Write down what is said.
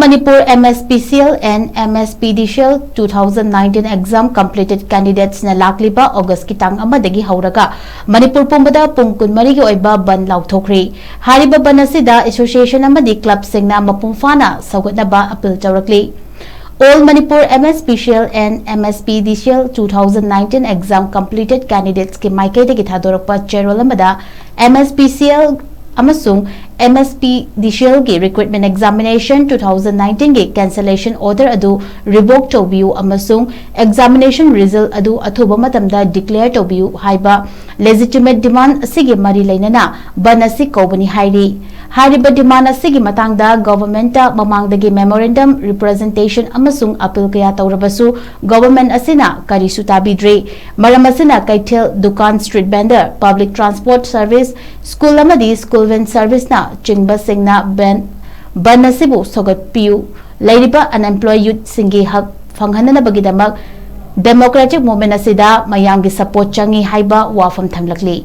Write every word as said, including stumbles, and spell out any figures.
Manipur M S P C L and M S P D C L two thousand nineteen exam completed candidates ꯅ ꯂꯥꯛꯂꯤꯕ August ꯀꯤ ꯇꯥꯡ ꯑꯃꯗꯒꯤ ꯍꯧꯔꯒ ꯃꯅꯤꯄꯨꯔ ꯄꯨꯝꯕꯗ ꯄꯨꯡ ꯀꯨꯟꯃꯔꯤꯒꯤ ꯑꯣꯏꯕ ꯕꯟ ꯂꯥꯎꯊꯣꯛꯈ꯭ꯔꯤ꯫ ꯍꯥꯏꯔꯤꯕ ꯕꯟ ꯑꯁꯤꯗ association ꯑꯃꯗꯤ club ꯁꯤꯡꯅ ꯃꯄꯨꯡ ꯐꯥꯅ ꯁꯧꯒꯠꯅꯕ appeal ꯇꯧꯔꯛꯂꯤ꯫ All Manipur M S P C L and M S P D C L two thousand nineteen exam completed candidates ꯀꯤ ꯃꯥꯏꯀꯩꯗꯒꯤ ꯊꯥꯗꯣꯔꯛꯄ ꯆꯦꯔꯣꯜ ꯑꯃꯗ M S P C L ꯑꯃꯁꯨꯡ M S P D C L ꯒꯤ recruitment examination two thousand nineteen ꯒꯤ cancellation order ꯑꯗꯨ revoke ꯇꯧꯕꯤꯌꯨ ꯑꯃꯁꯨꯡ examination result ꯑꯗꯨ ꯑꯊꯨꯕ ꯃꯇꯝꯗ declare ꯇꯧꯕꯤꯌꯨ ꯍꯥꯏꯕ legitimate demand ꯑꯁꯤꯒꯤ ꯃꯔꯤ ꯂꯩꯅꯅ ꯕꯟ ꯑꯁꯤ ꯀꯧꯕꯅꯤ ꯍꯥꯏꯔꯤ꯫ ꯍꯥꯏꯔꯤꯕ demand ꯑꯁꯤꯒꯤ ꯃꯇꯥꯡꯗ government ꯇ ꯃꯃꯥꯡꯗꯒꯤ memorandum, representation ꯑꯃꯁꯨꯡ appeal ꯀꯌꯥ ꯇꯧꯔꯕꯁꯨ government ꯑꯁꯤꯅ ꯀꯔꯤꯁꯨ ꯇꯥꯕꯤꯗ꯭ꯔꯤ꯫ ꯃꯔꯝ ꯑꯁꯤꯅ ꯀꯩꯊꯦꯜ, ꯗꯨꯀꯥꯟ, street vendor, public transport service, school ꯑꯃꯗꯤ school van service ꯅ ꯆꯤꯡꯕꯁꯤꯡꯅ ꯕꯟ, ꯕꯟ ꯑꯁꯤꯕꯨ ꯁꯧꯒꯠꯄꯤꯌꯨ꯫ ꯂꯩꯔꯤꯕ unemployed youth ꯁꯤꯡꯒꯤ ꯍꯛ ꯐꯪꯍꯟꯅꯅꯕꯒꯤꯗꯃꯛ democratic movement ꯑꯁꯤꯗ ꯃꯌꯥꯝꯒꯤ support ꯆꯪꯏ ꯍꯥꯏꯕ ꯋꯥꯐꯝ ꯊꯝꯂꯛꯂꯤ꯫